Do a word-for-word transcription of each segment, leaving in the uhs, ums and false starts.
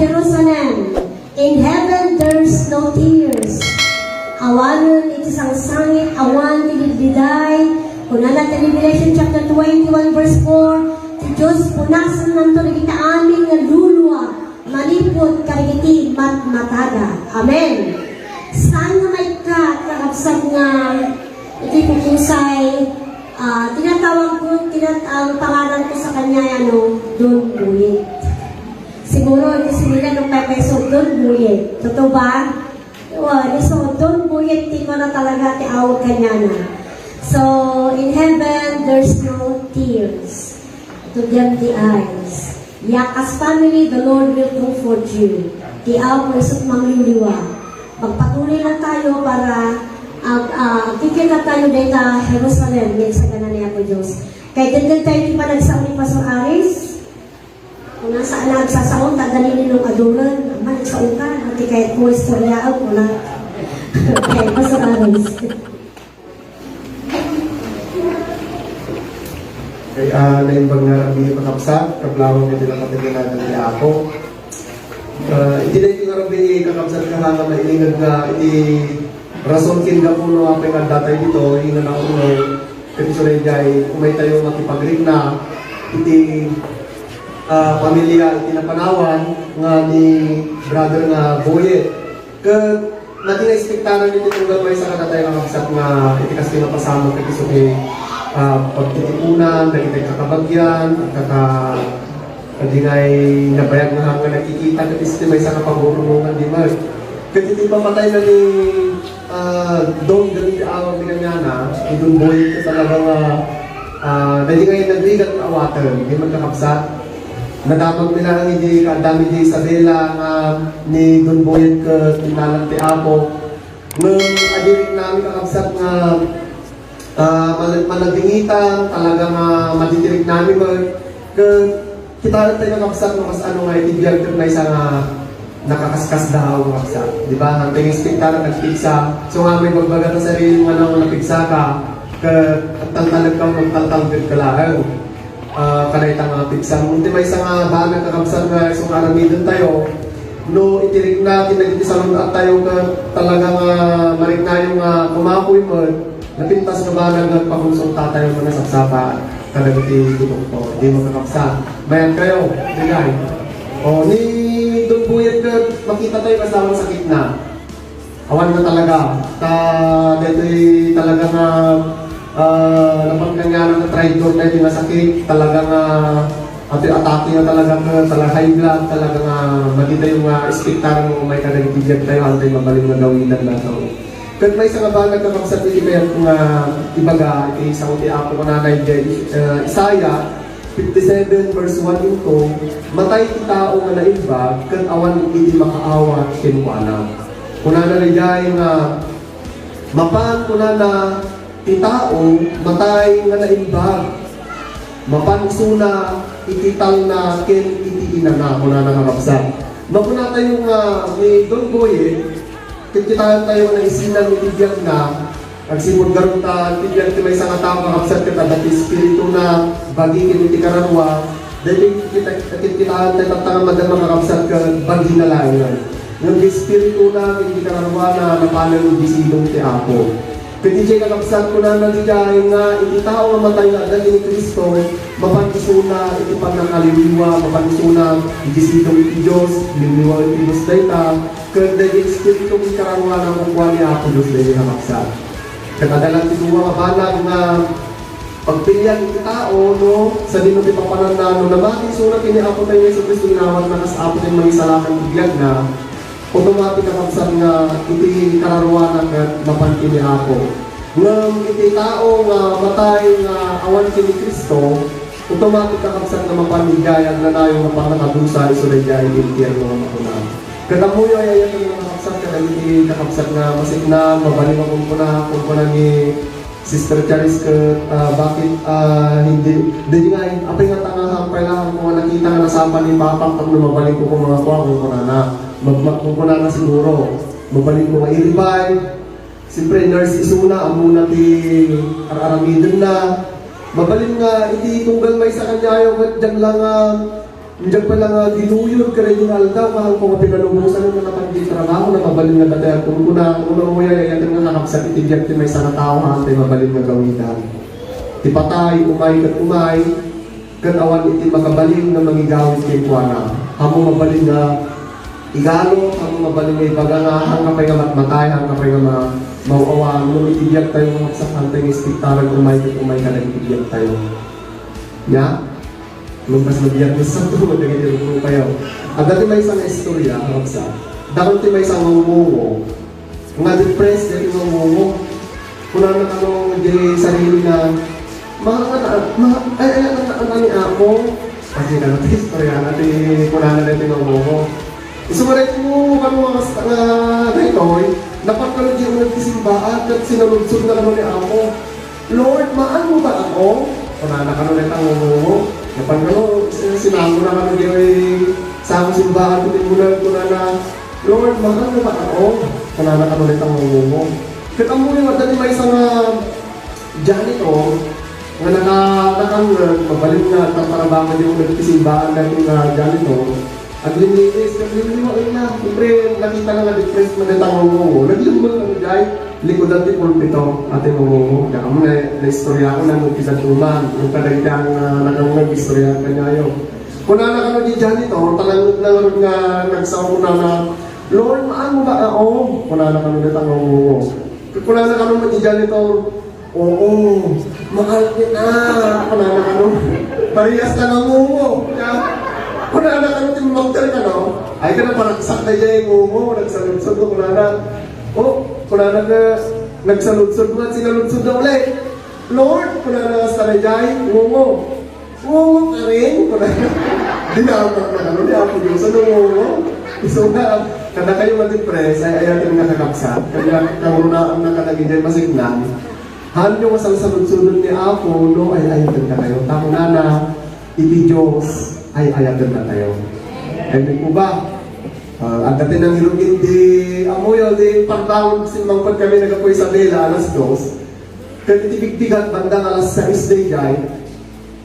Jerusalem, in heaven there's no tears. Awanen iti sangsangit, awan ti diddiday. Kunana ti Revelation chapter twenty-one verse four, ti Dios punasennanto dagiti amin nga lulua manipud kadagiti matmatada. Amen. Saan nga maikkat, kakabsat nga iti pupusaay, ah, tinatawag ko, tinat-, ang pangalan ko sa kanya ay ano, Don Buyet. Siguro, iti similya no pepeso, Don Buyet. Totoo ba? Wa, ni so, Don Buyet, ti ko na talaga ti awag kanyana. So, in heaven, there's no tears to dim the eyes. Yak, as family, the Lord will comfort you. Ti Apo isut mangliwliwa. Magpatuloy lang tayo para ag-, ah, agkikita tayo dayta Jerusalem, ngem sagana ni Apo Dios. Kay denggen tayo ti panagsao ni Pastor Aris. Kung nasaan na agsasao, ta dali ninong aduren. Ama, nagsao ka. Ati kay ko istorya, ah, wala. Okay, Pastor Aris. Kay, ah, naimbag nga rabii, kakabsat, kablawang iti napataganadan ti Apo. Ah, iti daytoy nga rabii, kakabsat, nga nga mailingag nga iti rason ken gapu no apay nga adda tayo ditoy, nga naunong, ket isu daydiay, umay tayo makipagrikna iti, ah, pamilia iti napanawan nga ni brother nga Boyet. Ket madi nga ispektaran iti tunggal maysa kadatayo nga kabsat nga iti kastoy nga pasamak ket isu ti, ah, pagtitipunan dagiti kakabagian, kaka-, kadi ngay nabayag nga nga nakikita ket isu ti maysa nga pagurunongan di met. Ket iti ipapatayna ni, ah, Don David Awag ni kaniana, ni Don Boy, ket talaga nga, ah, dagiti ngay nagrigat nga awaten, di met kakabsat. Nadamagmi laeng idi kaaddami idi Isabela nga ni Don Boyet ket innalan ti Apo. Ngem adi riknami kakabsat nga, ah, mal-, malabingitan, talaga nga maditiriknami met. Ket kitaen tayo kakabsat no kasano nga iti biag ket maysa nga nakakaskasdaaw kakabsat. Di ba? Hantay nga ispektaran nagpigsa. So nga may bagbaga ta sarili nga no napigsaka, ket agtaltalek ka, agtaltalged ka laeng. Ah, kadayta nga pigsa. Ngem ti maysa nga banag kakabsat nga isu nga aramiden tayo, no iti rikna ti dagiti salun-at tayo ket talaga nga mariknayo nga kumapoy met, napintas nga banag nga agpakonsulta tayo nga nasapsapa kadagiti doktor. Di mo kakabsat. Mayat kayo, digay. O, ni Don Buyet ket makita tayo kasla awan sakitna. Awan na talaga. Ta, daytoy talaga nga, ah, napan kaniana nga traidor daytoy nga sakit. Talaga nga, atoy atake nga talaga nga, talaga high blood, talaga nga madi tayo nga ispektaran no umay kadagiti biag tayo, hantay mabalin nga gawidan datayo. Ket maysa nga banag kakabsat iti kayat nga ibaga, iti sao ti Apo kunana idiay, eh, Isaiah, fifty-seven verse one and two, "Matay ti tao nga naimbag, ket awan iti makaawat kenkuana." Kunana daydiay nga, mapan, kunana, ti tao, matay nga naimbag. Mapan isuna iti talna ken iti inana, kunana nga kabsat. Makuna tayo nga ni Don Boye, ket kitaen tayo nga naisinan iti biagna, agsipud garud ta ti biag ti maysa nga tao nga kabsat ket adda ti espirituna, bagi ken iti kararua, daytoy kita, ket kitaen tayo tatta nga madama nga kabsat ket bagina laengen. Ngem ti espirituna ken ti kararuana napanen idi sidong ti Apo. Ket idiay kakabsat, kunana daydiay nga iti tao nga matay nga adda ken ni Cristo, mapan isuna iti pannakaliwliwa, mapan isuna iti sidong iti Dios, liwliwa iti Dios dayta, ket daydi espiritu ken kararuana kukua ni Apo Dios daydi kakabsat. Ket adda laeng ti dua nga banag nga pagpilian iti tao, no, sadino ti papananna, no namati isuna ken ni Apo tayo Jesu-Cristo, inawatna kas Apo ken Mangisalakan ti biagna, automatic kakabsat nga iti kararuana ket mapan ken ni Apo. Ngem iti tao nga matay nga awan ken ni Cristo, automatic kakabsat nga mapan idiay agnanayon nga pannakadusa isu daydiay impierno nga makuna. Ket ammoyo ay ayaten nga kakabsat kadagiti kakabsat nga masiknag, mabalin nga kunkuna, kunkuna ni Sister Charis ket, ah, bakit, ah, hindi, daydi nga, apay nga tanga, apay nga, kung nakita nga nasapa ni Papa, tapno mabalin ko kung mga kuwan, kung kunana. Mag-, mag-, kung kunana siguro, mabalin ko nga i-revive. Siyempre, nurse isuna, ammona ti ar-aramiden na. Mabalin nga, iti tunggal maysa kaniayo, ket diak lang nga, Diak pay la nga ginuyod kadaydi nga aldaw, kaanko nga pinalubosan nga nakapagtrabaho na mabalin nga datayan. Kunkuna, no, no, ay-ayaten nga kakabsat iti biag ti maysa nga tao, haantay mabalin nga gawidan. Ti patay, umay ket umay, ket awan iti makabalin nga mangigawid kenkuana. Ammo mabalin nga igalo, ammo mabalin nga ibaga nga, haanka pay nga matmatay, haanka pay nga ma-, maw-awan, ngem iti biagtayo nga kakabsat, haantay nga ispektaran, umay ket umay kadagiti biagtayo. Nia? Nung kas mabiag ni Santo, dagiti rurupayo. Adda ti maysa nga istorya, kakabsat. Dakkel ti maysa nga umungo. Nga depressed dagiti nga umungo. Kunana kano di sarili na, "Mahal ka na, ma-, ay, ay, ay, ay, ay, ni Apo." Kasi kano ti istorya na ti kunana dagiti nga umungo. Isu nga dagiti umungo kano nga, nga daytoy, napan kano di uneg ti simbaan, ket sinaludsod na kano ni Apo. "Lord, maanmo ba ako?" Kunana kano dayta nga umungo. Napan kano, si-, sinango na kano diay sango simbaan ti timbunag, kunana, "Lord, maanmo ba ako?" Kunana kano dayta nga umungo. Ket ammoyo, adda ti maysa nga janitor nga naka-, nakangngeg, mabalin nga agtartarabaho diay uneg ti simbaan daytoy nga janitor. Aglinlinis, naglinliwa, uy na. Siyempre, nakita na nga depressed na dayta nga umungo. Naglemmeng na diay likudan ti pulpito, dayta nga umungo. Diak ammo na, naistoryaanko na no ti dadduma. Nung kadagiti, ah, nakangngeg, istoryaanko kaniayo. Kunana kano di janitor, talanged na ngarud nga nagsao, kunana, "Lord, maanmo ba ako?" Kunana kano dayta nga umungo. Kunana kano di janitor, "Oo, maal kita." Kunana kano, "Parehas ta nga umungo." Kunana kano ti makter kano, "Ay, ket naparagsak daydiay umungo, nagsaludsod no," kunana. "O," kunana nga, "nagsaludsod nga, sinaludsod na uli." "Lord," kunana, "kasta daydiay umungo." "Ngungok ka rin?" Dinamak na kano ni Apo Dios, "Ano, ngungok?" Isu nga, kadakayo nga depressed, ay-ayaten nga kakabsat, kaya kangrunaan na kadagiti masiknan. Haanyo nga salsaludsodon ni Apo no ay-ayaten katayo. Ta kunana, iti Dios ay-ayaten katayo. Amen po ba? Ah, adda ti nangirugi idi, ammoyo, di parbangon, simmangpet kami ni Apo Isabela, alas dos. Ket iti pigpigat, bandang alas sais daydiay,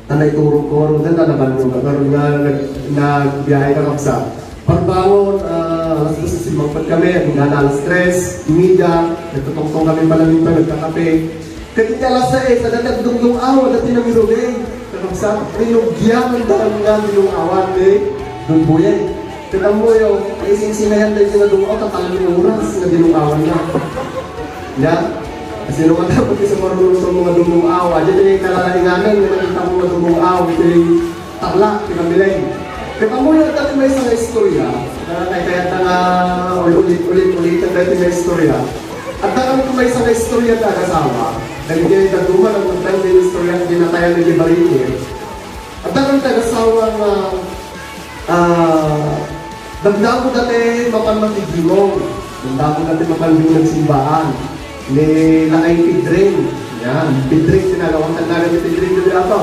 ta naiturogko ngaruden ta nabannog. Ngarud nga nag-, nagbiyahe, kakabsat. Parbangon, ah, alas dos simmangpet kami, agingga alas tres y media, nagtutungtong kami panaminta, nagkakape. Ket iti alas sais, adda ti agdungdung-aw, adda ti nangirugi. Kakabsat, rinugian dayta nga dinung-awan ni Don Boyet. Ket ammoyo, ay singsingayan daydi nga dung-aw, ta tallo oras nga dinung-awanna. Nia? Sino nga dapat ti sumarunong nga dumung-aw? Adi ti kalalainganan nga nakitamo nga dumung-aw iti tarlac ti Camilay. Ket ammoyo, adda ti maysa nga istorya, nga kaykayatta nga ul-, ulit-ulit-ulitan daydi nga istorya. Adda kami ti maysa nga istorya ti agasawa. Dagiti dadduma, nagmagdang ti istorya, dinatayan ni Barikir. Adda kami ti agasawa nga, ah, damdamo dati mapan makigimong. Damdamo dati mapan di nagsimbaan. Ni lakay Pedring. Yan. Pedring, tinagawan tagnagan ni Pedring dati ato.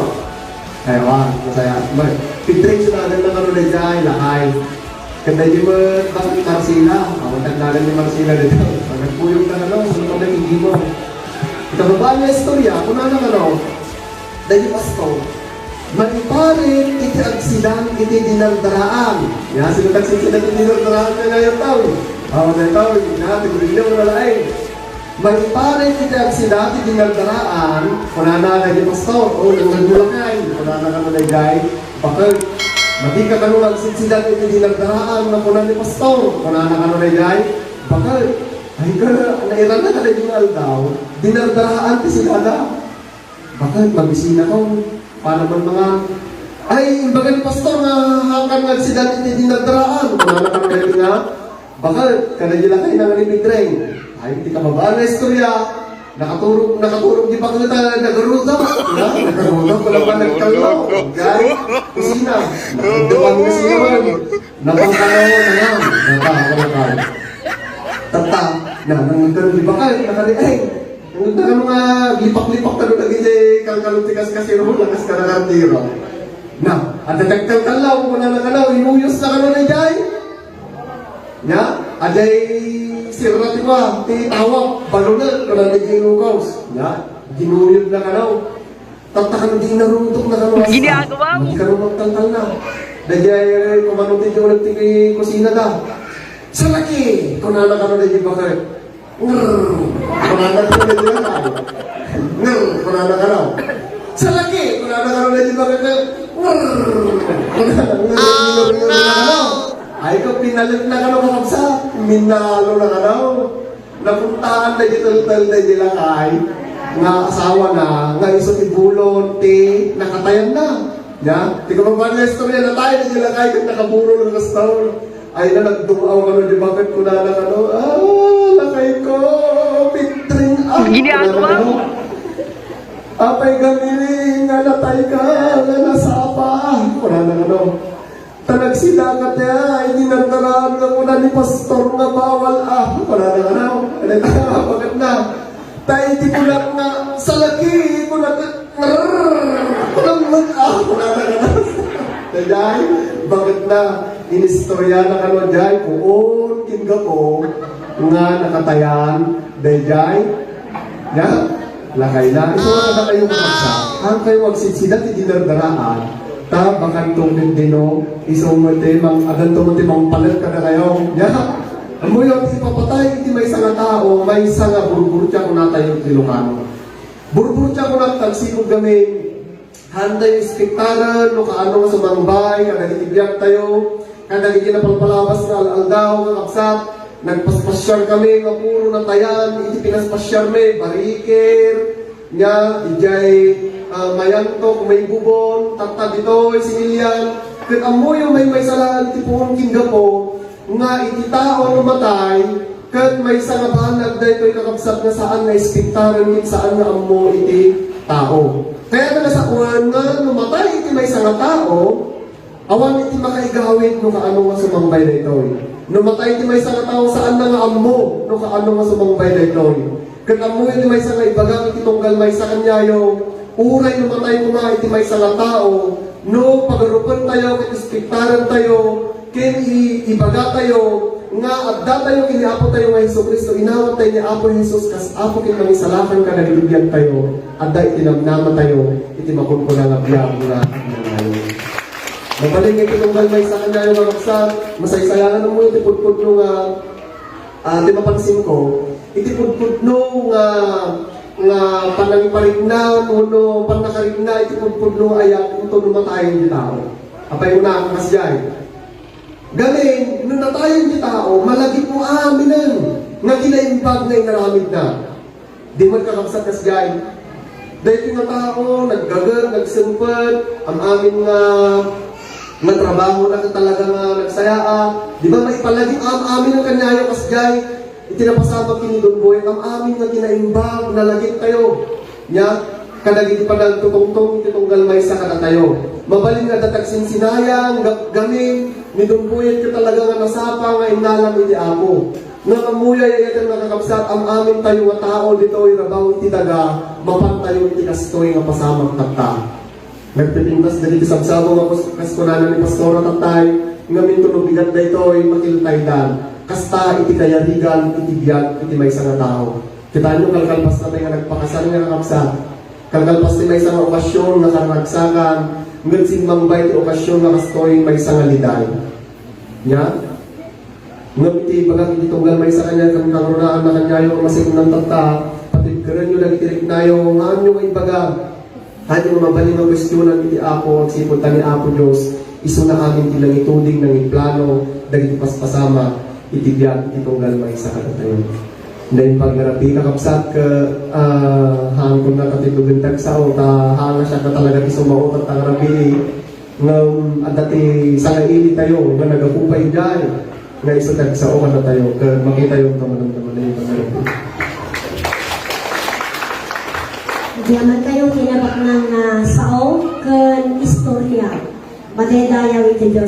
Ay, wa, masaya. May, Pedring, sinagan na kano na dyan, lakay. Kada di mo, bakit Marcela? Awan tagnagan ni Marcela dito. Pag nagpuyong na kano, ano ka makigimong? Ikaw ba ang istorya? Kung ano kano, dahil pastor, maiparit iti agsidan iti dinardaraan. Ya, sino ti agsidan iti dinardaraan nga ngayon taon? Awan na taon, na, tigil na, wala lain. Maiparit iti agsidan iti dinardaraan, kunana daydi pastor, o, nang nagmulakay, kunana kano daydiay, baket. Madi ka kano nga agsidan iti dinardaraan, nga kuna ni pastor, kunana kano daydiay, baket. Ay ka, nairana ka daydi nga aldaw, dinardaraan ti sidada. Baket, mabisina ka, o. Para man mga, ay, imbaga ni pastor nga, hakan nga agsidan iti dinardaraan, kunana kano daydi nga, baket, kada di lakay na nga ni Pedring. Ay, ti kababaan nga istorya. Nakaturog, nakaturog di baketa, nagarudok. Na, nagarudok, wala pa nagkallo. Ay, kusina. Nakaduan nga sinawan. Napangkano, na nga. Nata, wala ka. Tata, na, nang nagdaro di baket, nakari, ay. Nang nagdaro nga, lipak-lipak, ano, lagi di kalkalong tikas kasiro, lakas ka na kartiro. Na, adda nagkalkallaw, wala na kalaw, inuyos na kano na jay. Nia, adiay sirra ti kua, ti tawak, balunen, kuna daydi inukos. Nia, ginuyod na kano. Tatta kano di naruntok na kano, basta. Ginagawa mo. Di kano magtaltal na. Daydiay, kumano ti uneg ti kusinada. "Salaki!" kunana kano daydiay baket. "Ngrrr!" kunana kano daydiay lakay. "Ngrrr!" kunana kano. "Salaki!" kunana kano daydiay baket. "Ngrrr!" kunana, ngrrr, ngrrr, ngrrr, ngrrr, ngrrr, ngrrr. Ay, ko pinalekna kano, kakabsat. Minalona kano. Napuntahan daydiay teltel daydiay lakay nga asawana, nga isu ti bulon ti nakatayanna. Nia? Ti kumangbaanna nga istorya, natay daydiay lakay ket nakaburol nga kastoy. Ay na, nagdung-aw kano daydiay baket, kunana kano, "Ah, lakayko, pitring, ah," kunana kano. "Apay gamin nga natayka, nga nasapa?" kunana kano. Ta nagsidakat ya, iti nardaraan nga kuna ni pastor nga bawal, ah, kunana kano. Baket na. Ta iti kunak nga, "Salaki," kunak, "Ngrrr," kunak, ah, kunana kano. Daydiay, baket na. Inistoryana kano daydiay, puon ken gapu nga nakatayan, daydiay. Ya? Lakay na. Isu nga kadakayo, kakabsat. Haankayo agsidsida ti dinardaraan. Ta, bakanto ket dino, isu met ti mang-, aganto met ti mangpalet kadakayo. Ya? Ammoyo ti ipapatay iti maysa nga tao, maysa nga burburtia kunatayo iti Ilocano. Burburtia kunak, agsipud gamin. Haantayo ispektaren no kaano nga sumangbay kadagiti biagtayo, kadagiti napalpalabas nga al-aldaw, kakabsat. Nagpaspasiarkami nga puro natayan iti pinaspasiarmi, barikir, nia, idiay, ah, Mayantok, Maibubon, tatta ditoy, Sinilian. Ket ammoyo, maymaysa laeng ti puon ken gapu nga iti tao no matay, ket maysa nga banag daytoy, kakabsat, nga saan nga ispektaren ket saan nga ammo iti tao. Kayat nga sawen nga no matay iti maysa nga tao, awan iti makaigawid no kaano nga sumangbay daytoy. No matay iti maysa nga tao, saan na nga ammo no kaano nga sumangbay daytoy. Ket ammoyo ti maysa nga ibagak iti tunggal maysa kaniayo, uray no matay koma iti maysa nga tao, no pagarupentayo ket ispektarentayo, ken i-, ibagatayo nga addatayo ken ni Apotayo nga Jesu-Cristo, inawattayo ni Apo Jesus kas Apo ken Mangisalakan kadagiti biagtayo, adda iti namnamatayo iti makunkuna nga biag nga agnanayon. Mabalin nga iti tunggal maysa kaniayo nga kakabsat, masaysayaanmo iti pudpudno nga, ah, ti mapansinko, iti pudpudno nga, nga panangiparikna wenno pannakarikna iti pudpudno nga ayat, inton no matayen ti tao. Apay, una, kasdiay. Gamin, no natayen ti tao, malagipmo aminen nga kinaimbag nga inaramidna. Di met, kakabsat, kasdiay. Daytoy nga tao, naggaget, nagsengpet, am-amin nga, nga trabaho na talaga nga nagsayaat. Di ba, maipalagip am-amin nga kaniayo, kasdiay? Iti napasamak ken ni Don Boy, am-amin nga kinaimbag, nalagiptayo. Nia, kadagiti panagtutungtong iti tunggal maysa kadatayo. Mabalin nga adda ti agsinsinayang, gap-, gamin, ni Don Boy ket talaga nga nasapa nga innalam iti Apo. Ngem ammoyo, ay-ayaten nga kakabsat, am-amintayo nga tao ditoy rabaw iti daga, mapantayo iti kastoy nga pasamak tatta. Nagpipintas dagiti sabsabo nga kus-, kas kunana ni Pastora tattay, ngem inton no bigat daytoy, makiltaydan. Kasta iti kayarigan iti biag iti maysa nga tao. Kitaenyo, kalkalpasna pay nga nagpakasar nga kakabsat. Kalkalpas ti maysa nga okasyon nga kararagsakan, ngem simmangbay ti okasyon nga kastoy maysa nga liday. Nia? Ngem iti ibagak iti tunggal maysa kaniayo ken kangrunaan na kaniayo nga masiknang tatta, patibkerenyo dagiti riknayo, nga haanyo nga ibaga, haanyo nga mabalin nga kuestionan iti Apo, agsipud ta ni Apo Dios, isuna amin ti nangituding, nangiplano dagiti paspasamak iti biag iti tunggal maysa kadatayo. Naimbag nga rabii, kakabsat, ket, ah, haanko nga katindog ti agsao, ta haan nga siak nga talaga ti sumao tatta nga rabii. Ngem adda ti sangaili tayo nga naggapu pay idiay nga isu ti agsao kadatayo ket makitayo nga madamdama na yung pagkalupo. Agyaman tayo kinabaknang, ah, sao ken istorya. Madaydayaw iti Dios.